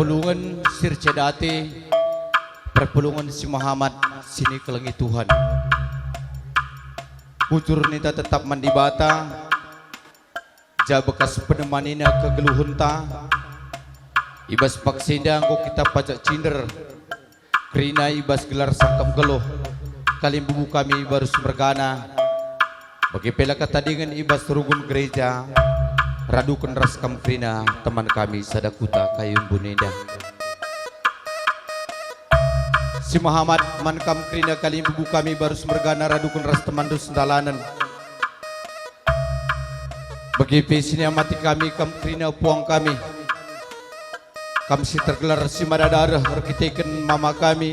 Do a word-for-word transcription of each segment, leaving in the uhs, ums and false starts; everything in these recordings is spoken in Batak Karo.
Perpulungen si erceda ate, perpulungen si mehamat, si nikelengi Tuhan. Bujur ninta tetap man Dibata, ja bekas penemanina kegeluhenta. I bas paksa enda enggo kita pajak cinder kerina i bas gelar sangkep nggeluh, kalimbubu kami Barus mergana. Bage pe la katadingen i bas runggun gereja, raduken ras kam kerina teman kami sada kuta kayu embun enda. Si mehamat man kam kerina kalimbubu kami Barus mergana raduken ras temanndu sendalanen. Bage pe si niamati kami kam kerina puang kami, kam si tergelar si mada dareh erkiteken mama kami.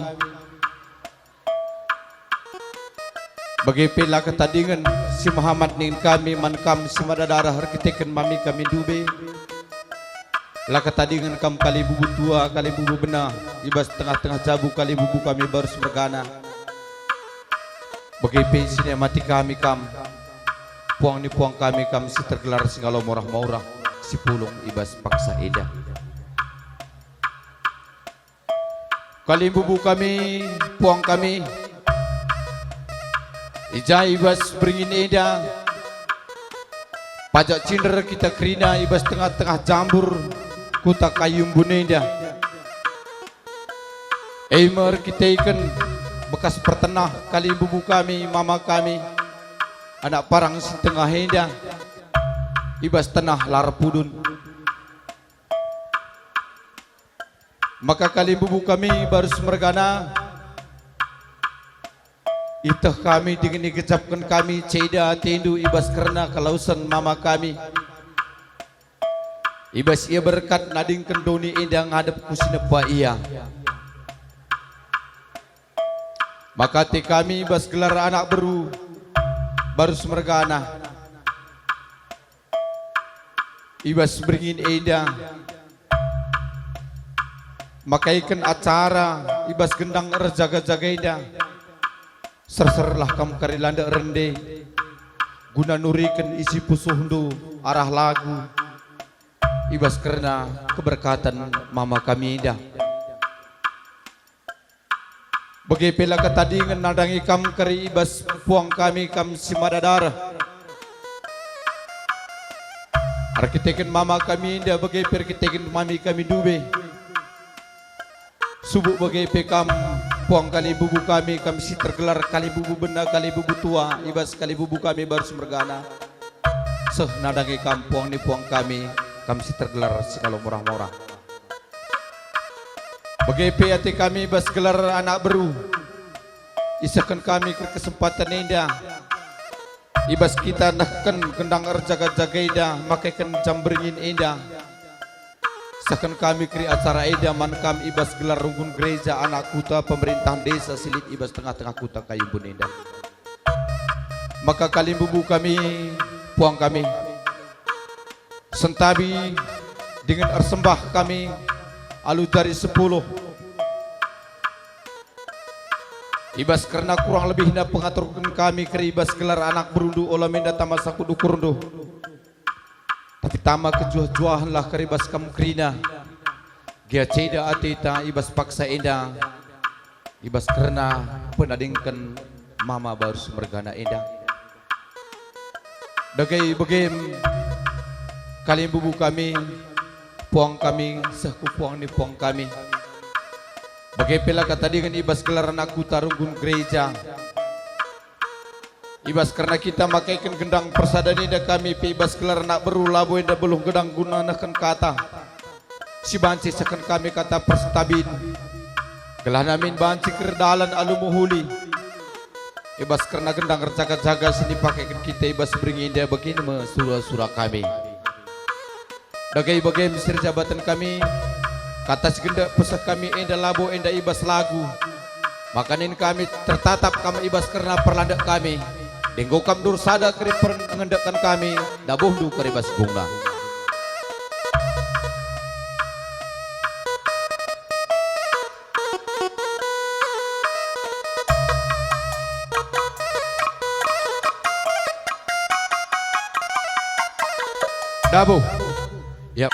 Bage pe la katadingen si mehamat ningen kami man kam si mada dareh erkiteken mami kami ndube. La katadingen kam kalimbubu tua, kalimbubu bena, i bas tengah-tengah jabu kalimbubu kami Barus mergana. Bage pe si niamati kami kam, puang ni puang kami kam si tergelar si ngalo morah-morah, si pulung i bas paksa enda. Kalimbubu kami, puang kami, i ja i bas beringin enda, pajak cinder kita kerina i bas tengah-tengah jambur kuta kayu embun enda. E me erkiteken bekas pertenah kalimbubu kami, mama kami, anak parang si tengah enda, i bas tenah lar pudun. Maka kalimbubu kami Barus mergana, ieteh kami dingen igejapken kami ceda atendu i bas kerna kelawesen mama kami. I bas ia berkat nadingken doni enda ngadep ku si nepa ia. Maka ate kami i bas gelar anak beru Barus mergana, i bas beringin enda, makaiken acara i bas gendang erjaga-jaga enda, serserlah kam kari landek rende, guna nuriken isi pusuhndu arah lagu, i bas kerna keberkaten mama kami enda. Bage pe la katadingen nandangi kam kari i bas puang kami kam si mada dareh. Erkiteken mama kami enda bage pe erkiteken mami kami ndube. Subuk bage pe kam puang kalimbubu kami kam si tergelar kalimbubu bena kalimbubu tua i bas kalimbubu kami Barus mergana. Seh nandangi kam puang ni puang kami kam si tergelar si ngalo morah-morah. Bage pe ate kami bas gelar anak beru. Isehken kami keri kesempaten enda. I bas kita nehken gendang erjaga-jaga enda, makaiken jam beringin enda. Sehken kami keri acara enda man kam i bas gelar runggun gereja anak kuta pemerintahan desa si lit i bas tengah-tengah kuta kayu embun enda. Maka kalimbubu kami, puang kami, sentabi dingen ersembah kami alu jari sepuluh. I bas kerna kurang lebihna pengaturken kami keri i bas gelar anak berundu ola menda tama sakut ukurndu. Tapi tama kejuah-juahenlah keri bas kam kerina. Gia ceda ateta i bas paksa enda, i bas kerna penadingken mama Barus mergana enda. Dage begem kalimbubu kami, puang kami, seh ku puang ni puang kami. Bage pe la katadingen i bas gelar anak kuta runggun gereja. I bas kerna kita makaiken gendang persadan enda kami pe i bas gelar anak beru labo enda beluh gedang guna nehken kata. Si banci isehken kami kata persentabin. Gelah namin banci keri dalan alu mehuli. I bas kerna gendang erjaga-jaga si nipakaiken kita i bas beringin enda bagin me sura-sura kami. Dage bagem si erjabaten kami, kata si gendek peseh kami enda labo enda i bas lagu. Maka nin kami tertatap kam i bas kerna perlandek kami. Denggo kam ndur sada keri pengendekken kami, dabuhndu keri bas gungna. Dabuh. Yap.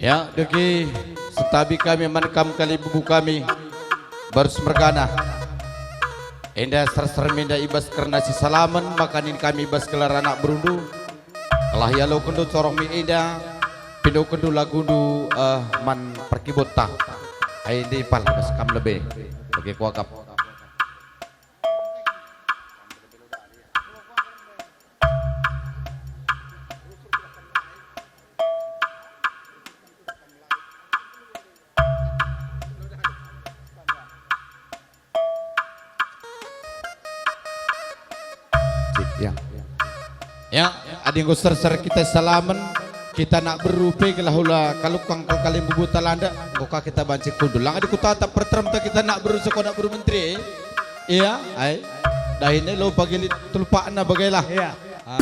Ya, dage sentabi kami man kam kalimbubu kami, Barus mergana. Enda serser minda i bas kerna sisalamen, maka nin kami i bas gelar anak berundu. Gelah ialokenndu corong mi enda, pindokenndu lagundu, eh, man perkibutta. Ai ndi pal bas kam lebe, bage kuakap. Cik, ya. Ya, adi enggo serser kita salamen, kita anak beru pe gelah ula kalukang kal kalimbubu talanda, enggo ka kita banci kundul. Lang adi kutatap perteremta kita anak beru seko anak beru menteri, eh? Iya, ai. Dahin e lo pagi lit tulpakna bagailah. Iya. Ah.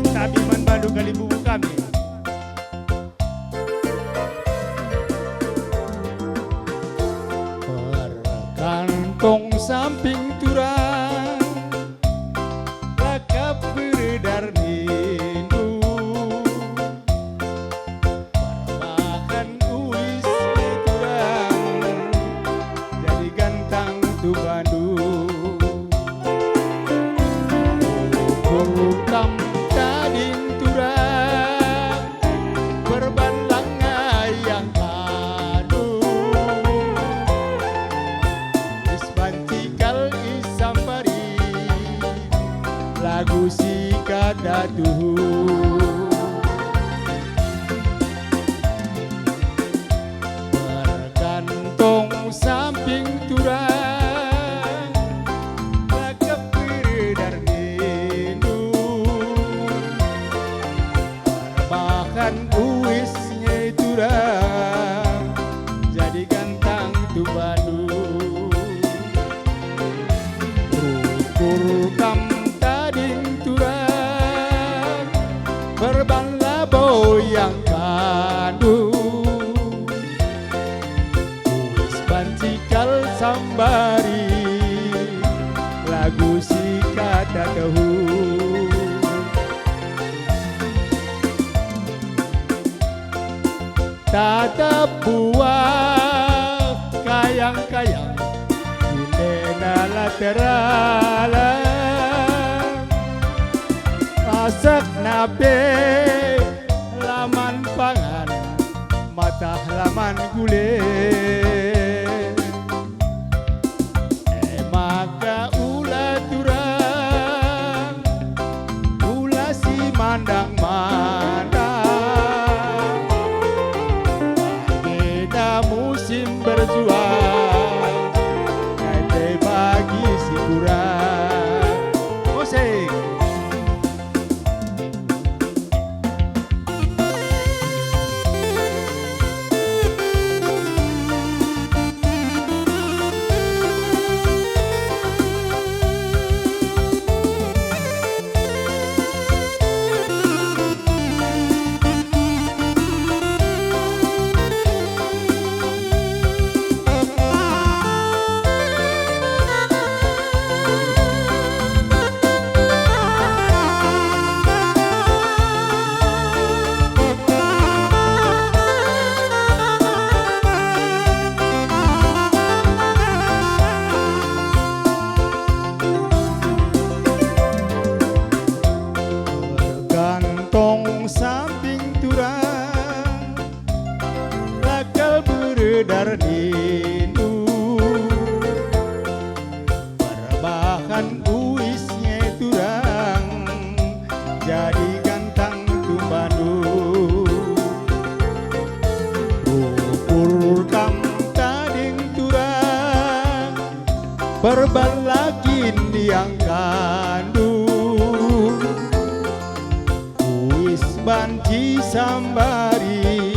Sentabi man bandu kalimbubu kami. Perkantong samping turang, lakap beredar nindu. Perbahan uis turang, jadi gantang tu bandu. Ukur kam tading turang, perban langai yang kadu. Is banci kal isambari, lagu si kada tuhu. Perkantong samping turang, lakap beredar nindu. Perbahan uis nge turang, jadi gantang tu bandu. Ukur kam tading turang, perban labo yang kadu. Uis banci kal sambari, lagu si kada tuhu. Tatap buah kayang-kayang, dilena la terala. Asakna pe laman pangan, matah laman gule. E maka ula turang, ula si mandang-mandang. Bagenda musim berjuang, kai pe bagi si kurang. Musik. Erban la kin iangkandu, uis banci sambari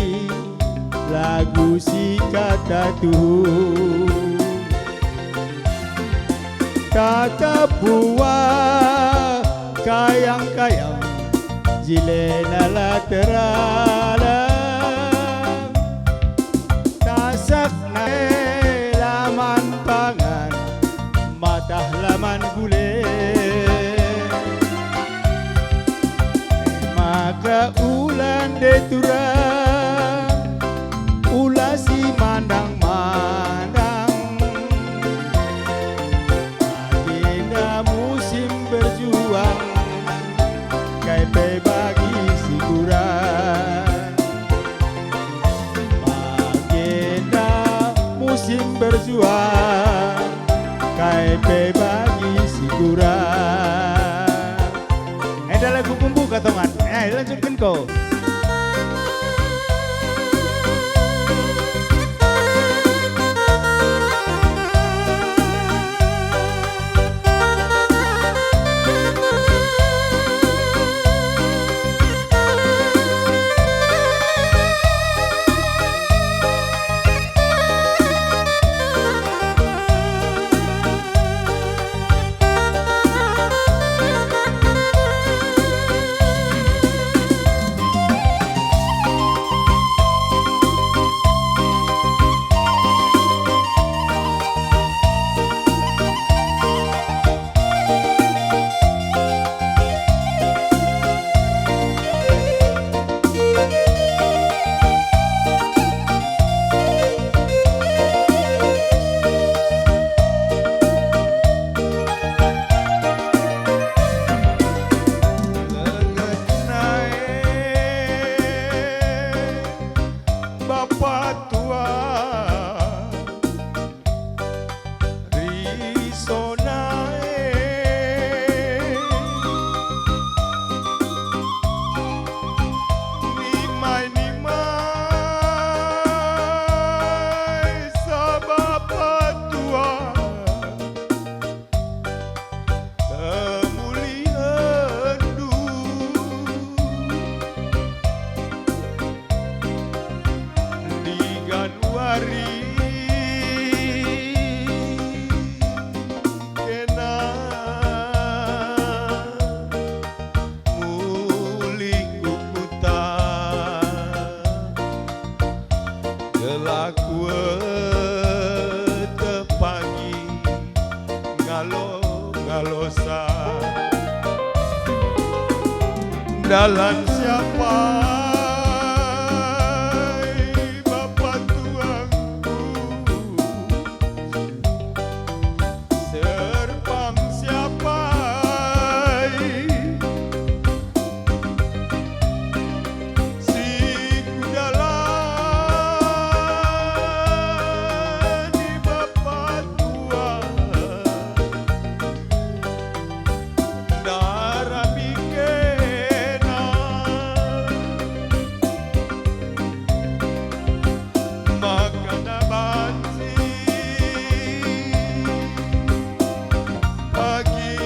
lagu si kata tuhu. Tatap buah kayang-kayang, jilena la teralang. Tasak nai laman pangan, matah laman gule. Maka ula nde turang, ula si mandang-mandang. Agenda musim berjuang, kai pe bagi si kurang. Agenda musim berjuang, kai pe bagi si kurang. Enda lagu pembuka, tongan. Eh, lanjutken ko. Bapa tua, risona e, nimai-nimai sa bapa tua. Kemulianndu ndigan wari kena mulih ku kuta. Gelah kueteh pagi ngalo-ngalosa. Dalan siapai bapa tuangku, serpang siapai si kudalani bapa tua. Ndarami kena maka banci pagi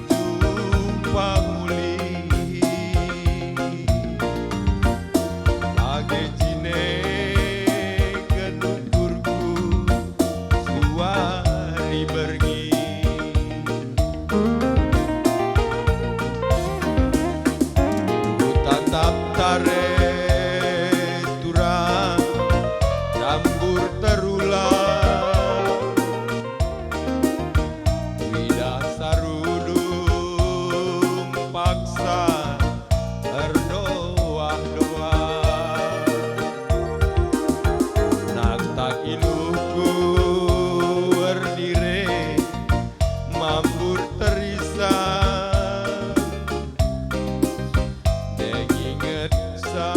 jumpa mulih. Bage jine gendukurku suari berngi. Kutatap tare turang, tambur terulang. Kuidah sarudung paksa erdoah-doah. Naktak iluhku erdire mambur terisa. Deng inget sa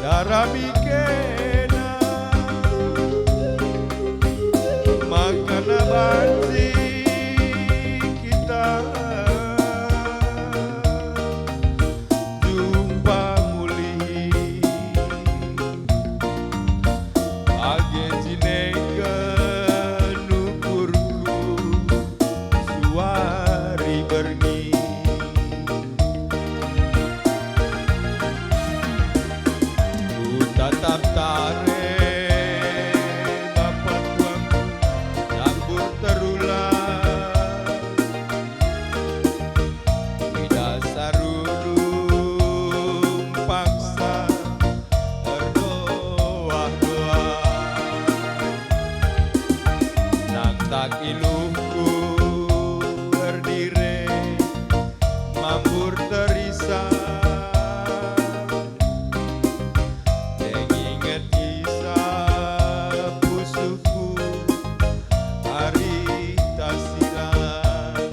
Darami kena, makana banci kita jumpa mulih. Age jineken ukurku suari berngi. Kutatap tare bapa tuangku, campur terulang. Idah sarudung paksa erdoah-doah. Naktak iluhku erdire mambur terisa. Deng inget kisah pusuhku ari tasiran.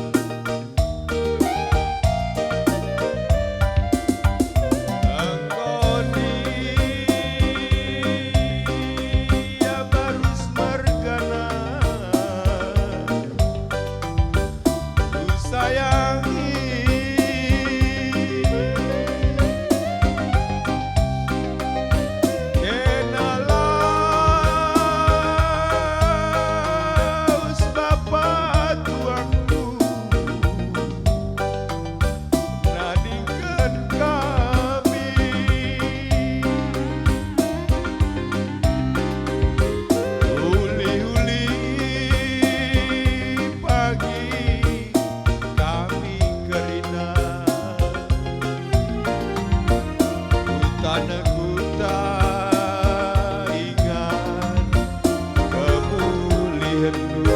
Engkoni ia barus mergana. Kusayangi. Kena lawes bapa tuangku, nadingken kami. Uli-uli pagi kami kerina. Kuta nekuta ingan kemulihenndu.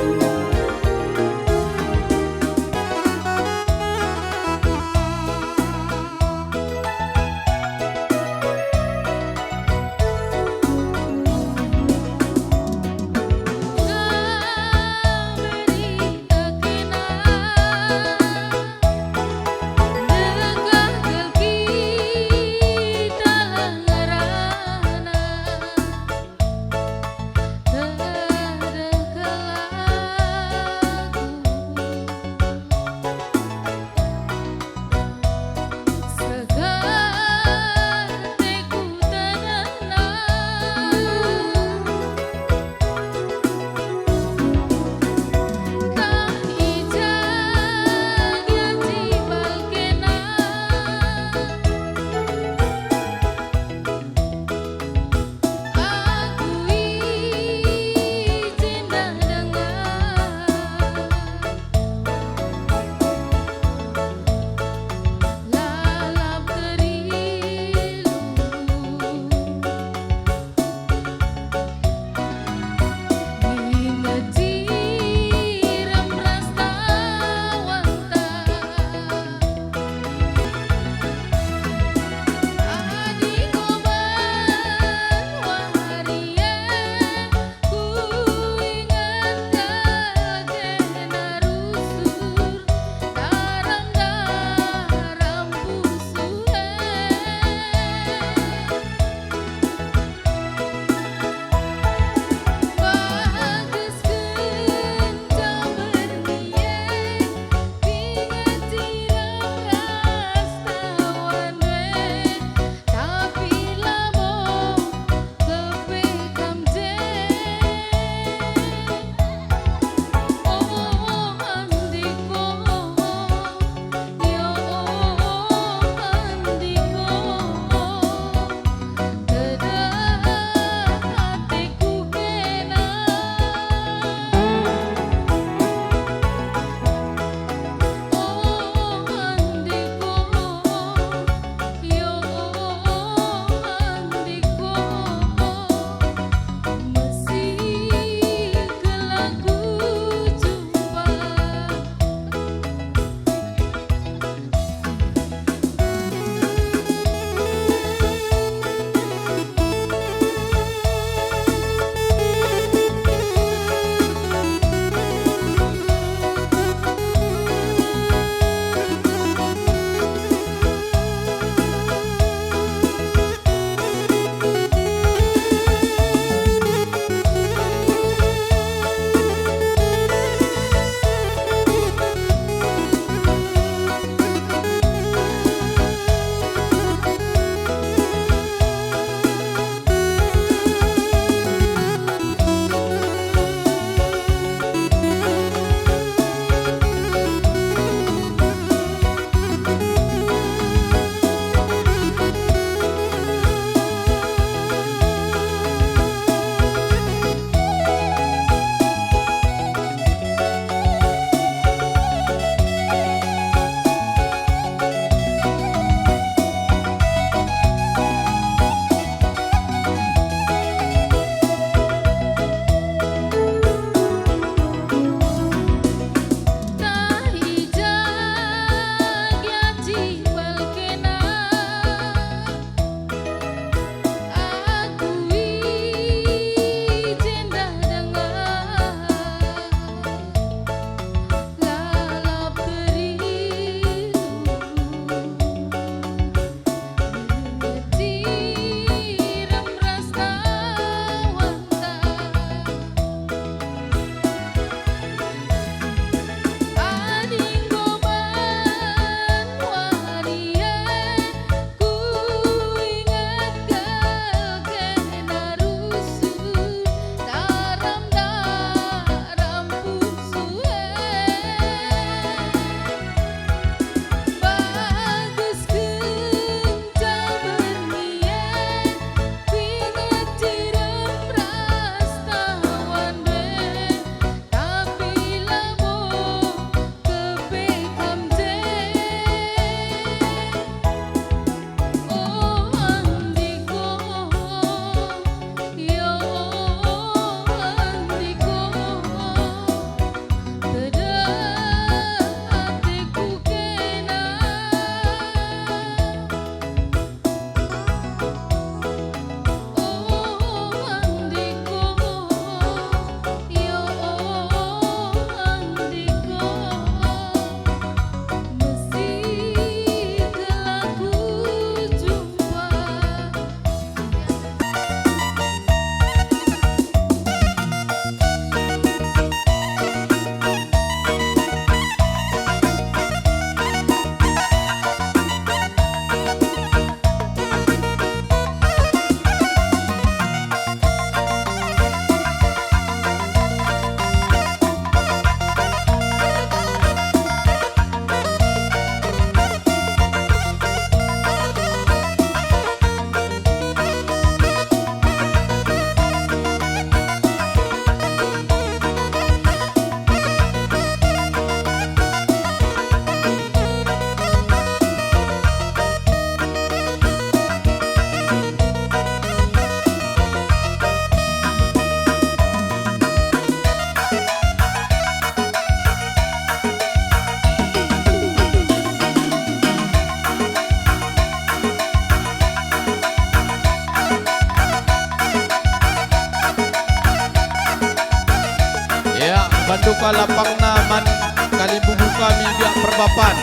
Duka lapangna man kalimbubu kami biak perbapan.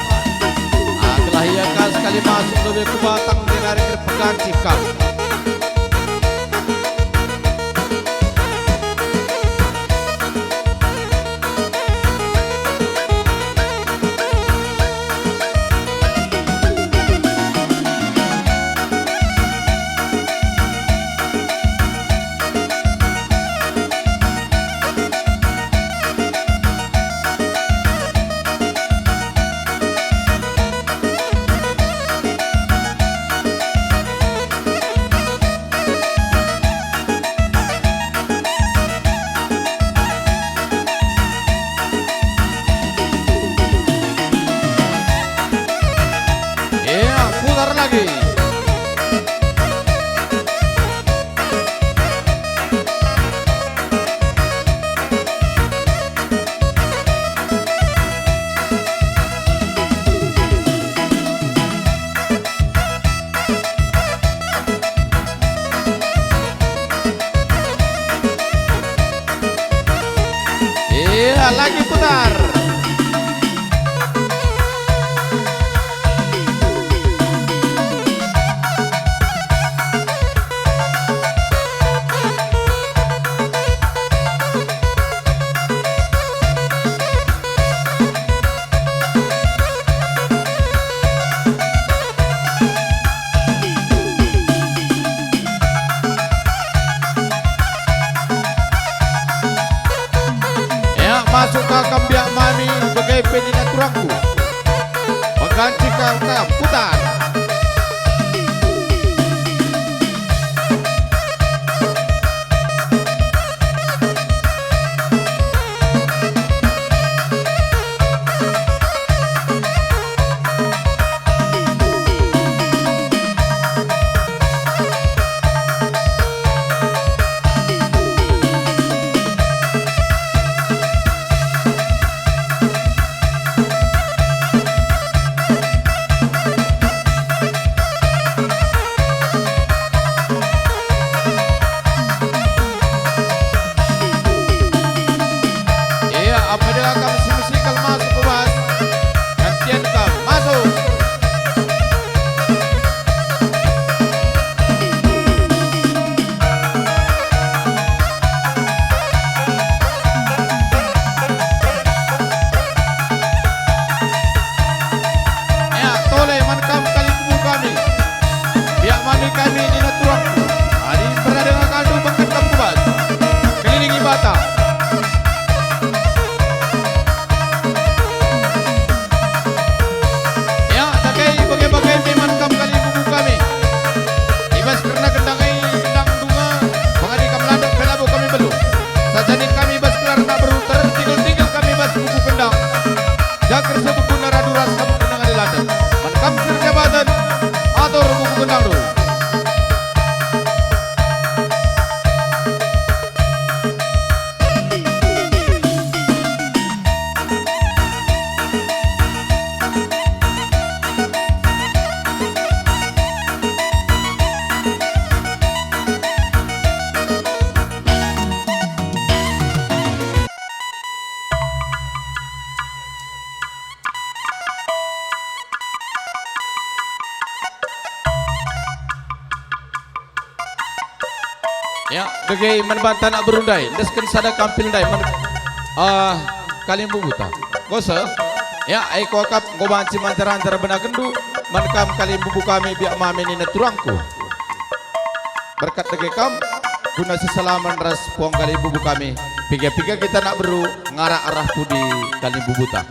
Ah, gelah ia ka sekali masuk lebe ku batang jenari erpeganci kap. Iya, putar lagi. Iya, lagi putar. Ya, masuk ka kam biak mami, bage pe nina turangku. Pengganti ka kam, putar. Iya, apa dia kam si musikal masuk ke bas? Gantian kam masuk. Ya, tole man kam kalimbubu kami. Biak mami kami nina turang. Adi pernah denga kandu bengket kam ku bas. Kelilingi bata. Ya, dage bage-bage pe man kam kalimbubu kami. I bas kerna gendang e, gendang dunga, pengadi kam landek pe labo kami beluh. Sajani kami bas gelar anak beru tertigel-tigel kami bas buku gendang. Jaker sebukuna radu ras kam gendang adi landek. Man kam si erjabaten, atur buku gendangndu. Ya, dage man banta anak beru ndai, endesken sada kampil ndai man, ah, kalimbubuta. Enggo seh? Ya, e kuakap enggo banci manjar-anjar benakenndu, man kam kalimbubu kami biak mami nina turangku. Berkat dage kam, guna sisalamen ras puang kalimbubu kami, piga-piga kita anak beru ngarak arah pudi kalimbubuta.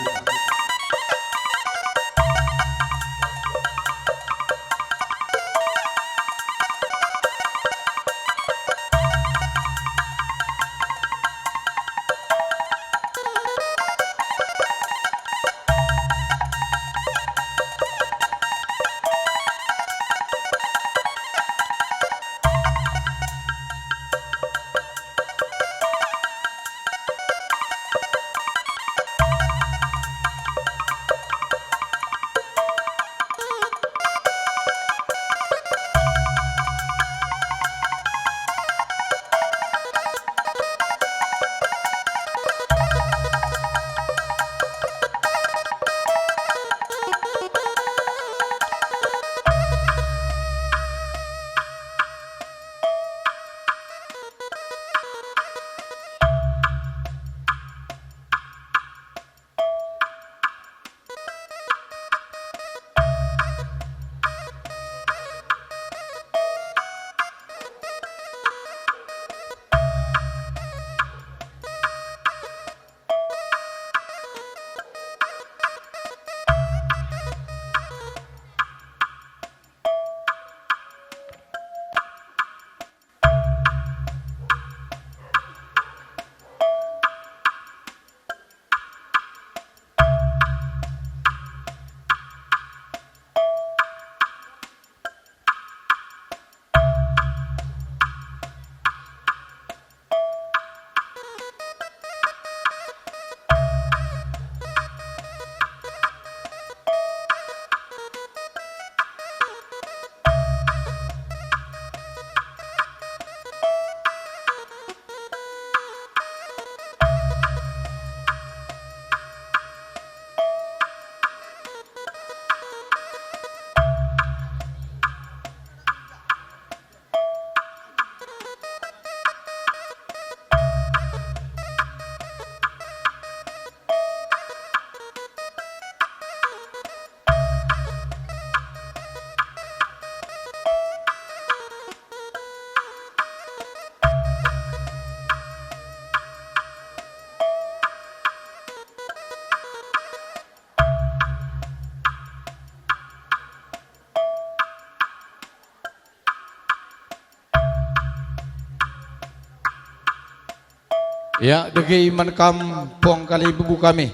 Ya, dage man kam puang kalak iberu kami.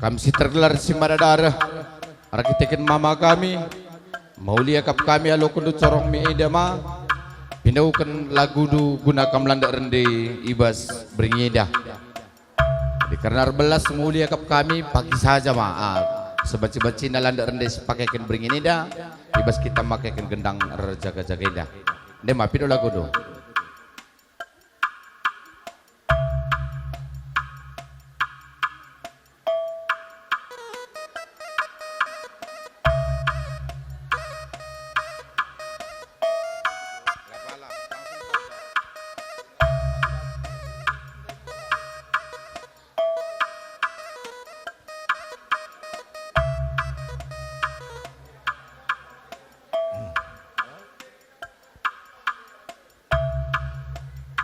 Kam si tergelar si mada dareh, erkiteken mama kami, mehuli akap kami alokenndu corong mi enda ma, pindoken lagundu guna kam landak rende i bas berngi enda. Jadi kerna erbelas mehuli akap kami, pagi saja ma, ah, sebanci-bancina landak rende si pakeken berngi enda, i bas kita makeken gendang erjaga-jaga enda. Enda ma, pindo lagundu.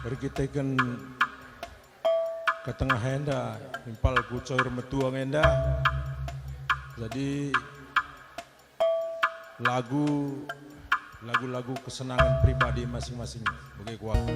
Erkiteken ketengah enda, impal ku coir metuang enda. Jadi, lagu, lagu-lagu kesenangan pribadi masing-masing. Bage ku aku.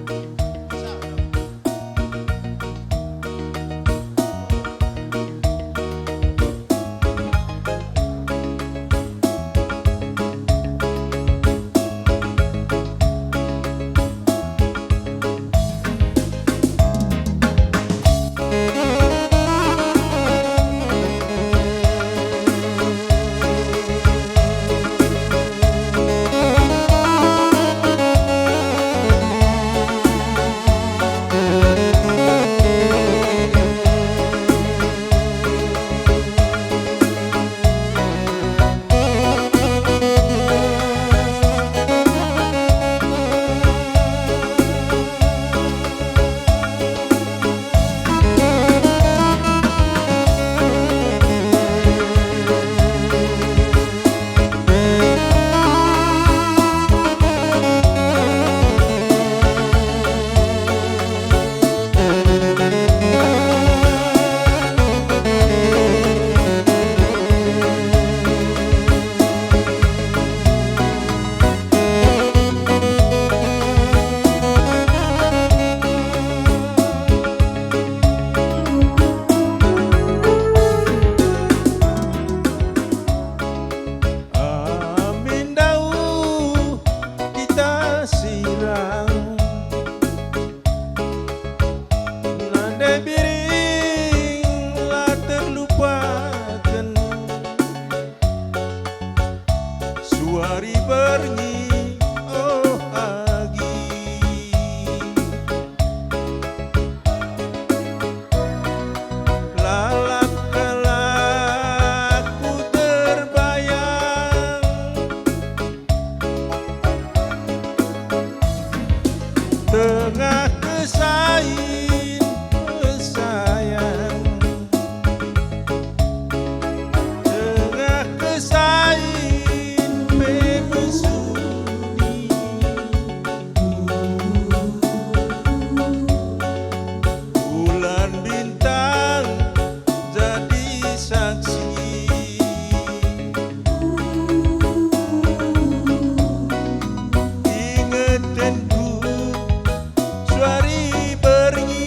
Amin dauh kita sirang, nande biring la terlupaken. Suari berngi, oh, agi. Lalap kalak ku terbayang. Tengah kesain pesayang, tengah kesain pe mesuni. Bulan bintang jadi saksi. Ingetenku suari berngi.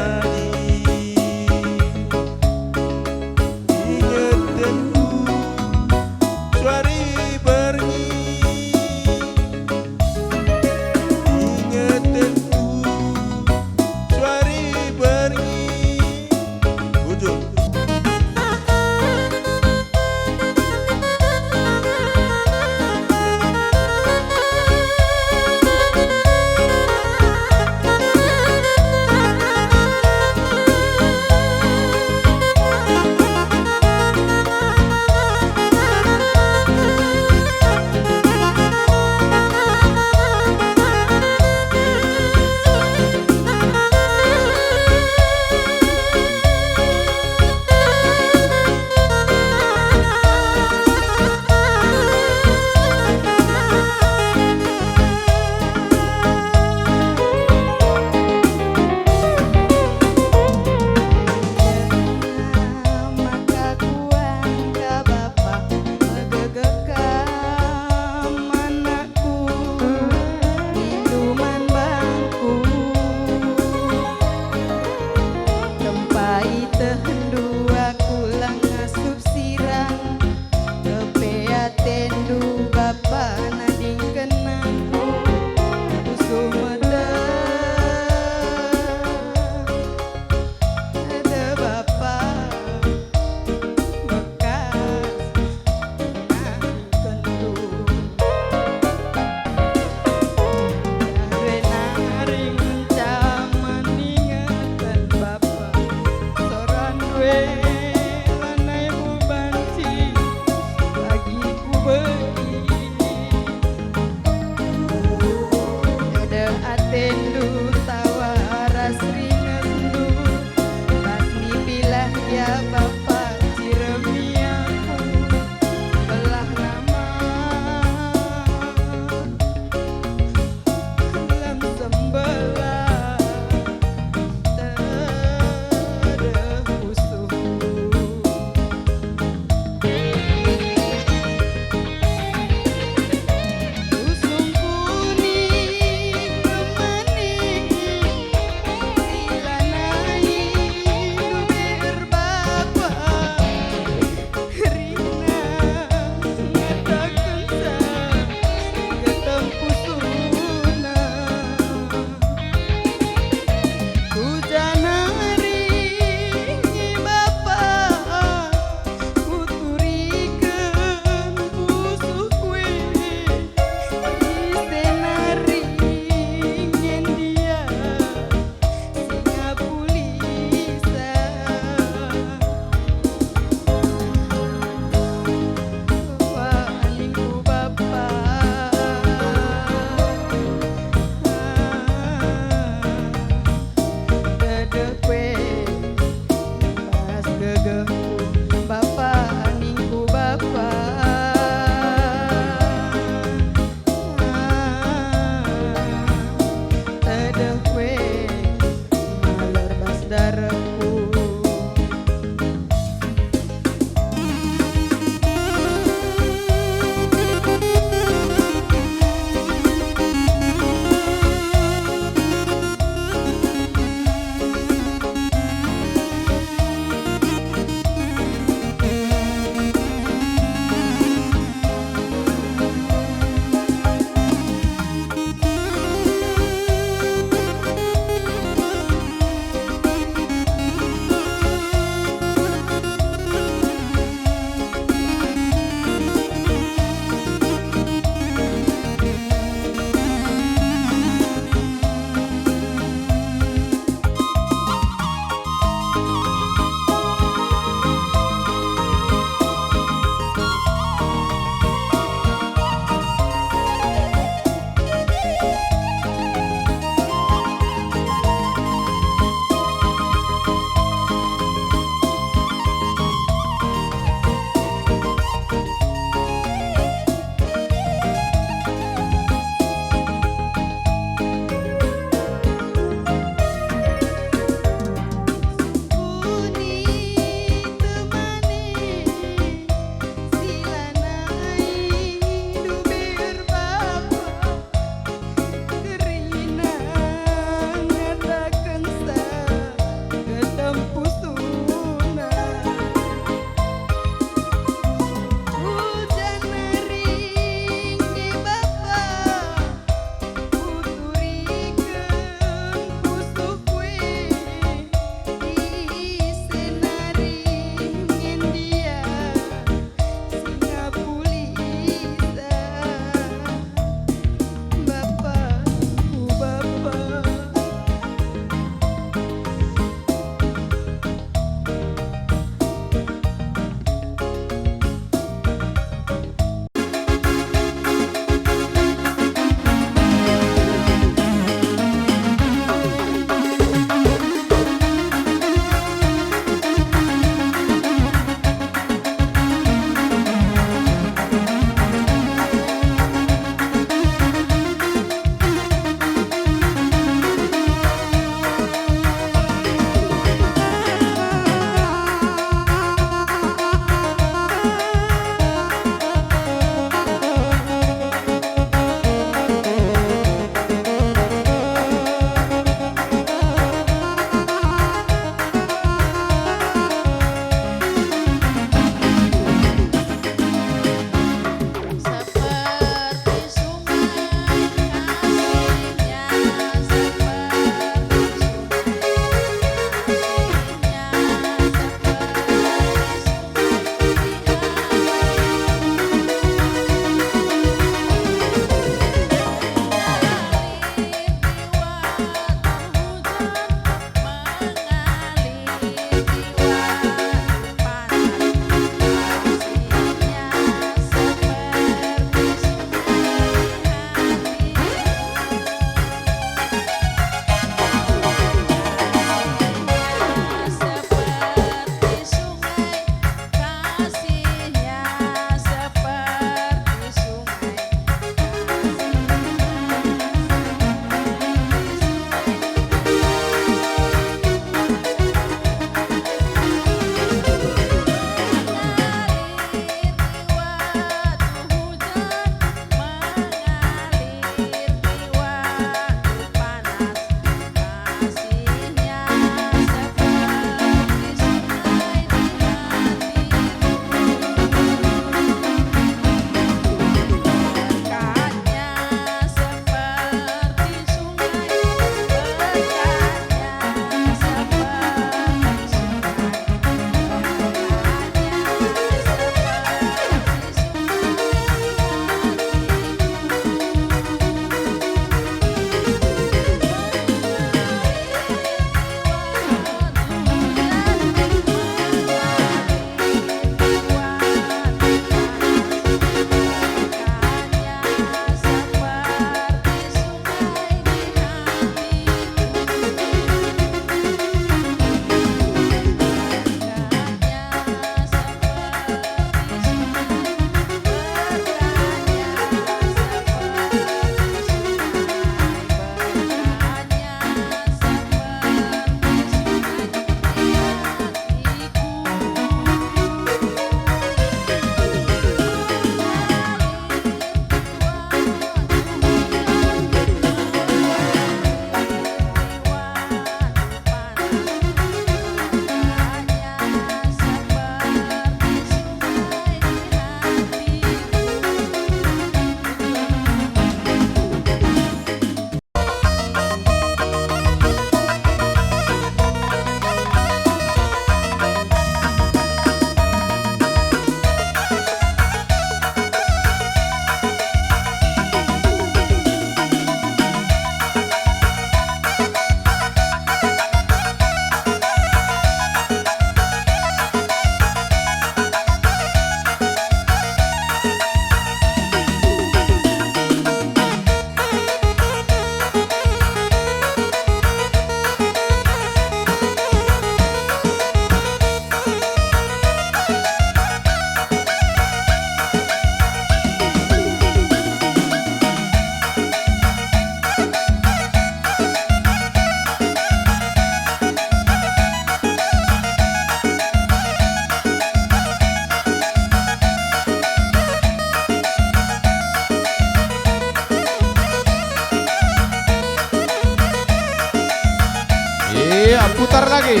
Putar lagi.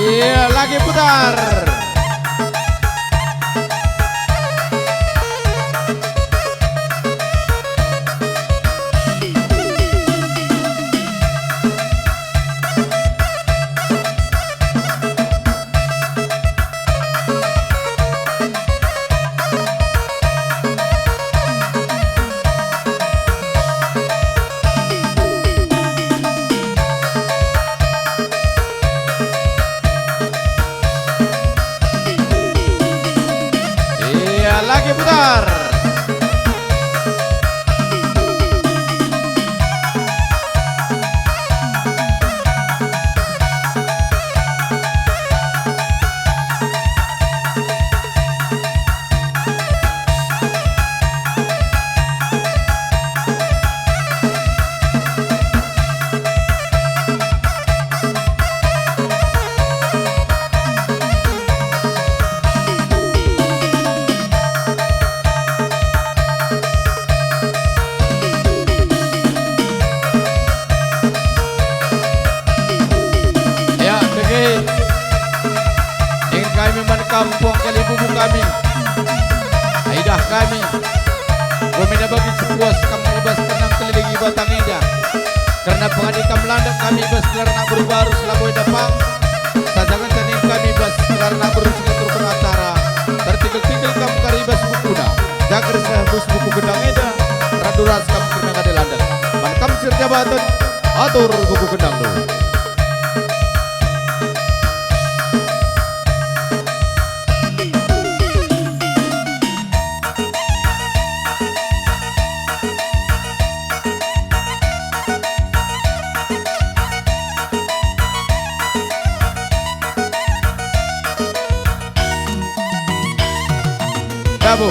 Iya, lagi putar. Iya, lagi putar. Ya, bage. Dingen kami man kam puang kali bubu kami. Idah kami, enggo mena bagi sepuas kam i bas kenang keliling i batang enda. Kerna pengadi kam landak kami i bas gelar anak beru baru si labo enda pang, saja ngenca ning kami i bas gelar anak beru si ngaturken acara, tertingkel-tingkel kam kari i bas bukuna. Jaga ras buku gendang enda, radu ras kam kerna ngadi landak. Man kam si erjabaten, atur buku gendang dulu. Dabo,